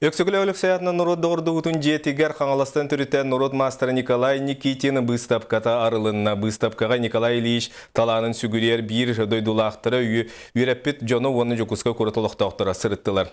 Өксөкүлээх Өлөксөй аатынан норуот доҕордоһуутун дьиэтигэр Хаҥаластан төрүттээн норуот маастара Николай Никитин быыстапката арылынна. Быыстапкаҕа Николай Ильич талаанын сүгүрүйэр биир дойдулаахтара, үөрэппит дьоно уонна Дьокуускай куорат олохтоохторо сырыттылар.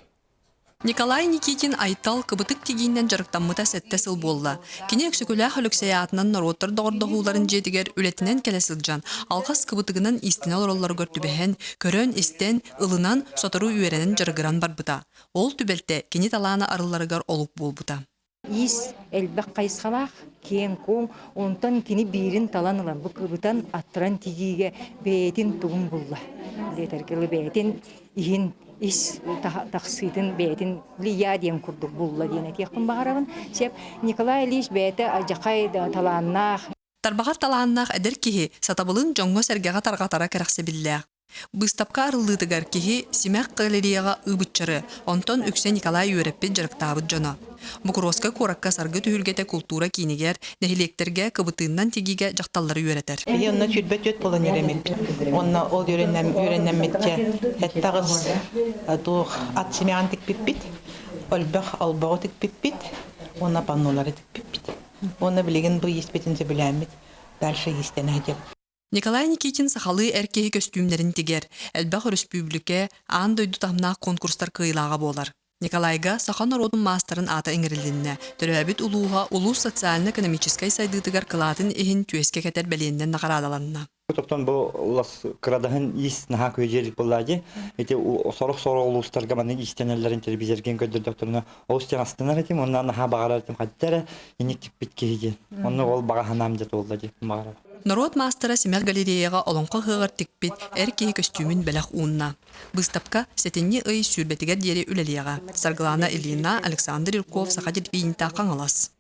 Николай Никитин Айтал кыбытык тигиинэн дьарыктаммыта сэттэ сыл буолла. Кини Өксөкүлээх Өлөксөй аатынан норуоттар доҕордоһууларын дьиэтигэр үлэтинэн кэлэ сылдьан, алҕас кыбытыгынан иистэнэ олороллоругар түбэһэн, көрөн-истэн, ылынан, сотору үөрэнэн дьарыгыран барбыта. Ол түбэлтэ кини талаана арылларыгар олук буолбута. Иис элбэх хайысхалаах, киэҥ-куоҥ, онтон кини биирин талан ылан, бу кыбытан, аттаран тигиигэ бэйэтин тугун булла. Диэтэргэ бэйэтин иһин ис тахсыытын бэйэтин влия диэн курдук булла диэн этиэхпин баҕарабын. Сеп Николай Ильич бэйэтэ алдьархай да талааннаах. Тарбаҕар талааннаах эдэр киһи сатабылын дьоҥҥо-сэргэҕэ тарҕатара кэрэхсэбиллээх. Быыстапка арыллыытыгар киһи Симэх галереяҕа ыыбыччары, онтон үксэ Николай үөрэппит дьарыктаабыт дьоно. Бокуруоскай куоракка Саргы түһүлгэтэ култуура киинигэр, нэһилиэктэргэ кыбытыыннан тигиигэ дьахталлары үөрэтэр. Биһи онно 24 буолан үөрэммиппит. Уонна ол үөрэнэммитчэ сэттэ-аҕыс туох ат симэҕин тикпиппит, өлбөх олбоҕу тикпиппит уонна паннолары тикпиппит. Уонна билигин бу ииспитин сөбүлээммит дальше иистэнэ сылдьабыт. Николай Никитин сахалыы эр киһи көстүүмнэрин тигэр, элбэх өрөспүүбүлүкэ, аан дойду таһымнаах конкурстар кыайыылааҕа буолар. Николайга саха норуотун маастарын аата иҥэрилиннэ, төрөөбүт улууһа улуус социально-экономическай сайдыытыгар кылаатын иһин түөскэ кэтэр бэлиэннэн наҕараадаланна. Топтон бу улас кырадаһын иис наһаа күөдьүөлүк буоллаа дии. Ити сорох-сорох улуустарга маннык иистэнэллэрин телевизорген көрдөрдөхтөрүнэ олус диэн астынар этим уонна наһаа баҕарар этим хантта эрэ инник тикпит киһи диэн. Онно ол баҕа санаам дьэ туолла дии баҕарар. Норуот маастара Симэх галереяҕа Олоҥхо ыһыаҕар тикпит эр киһи көстүүмүн бэлэх уунна. Быыстапка сэтинньи ый сүүрбэтигэр диэри үлэлиэҕэ. Саргылаана Ильина, Александр Юрков, Саха телевидениета, Хаҥалас.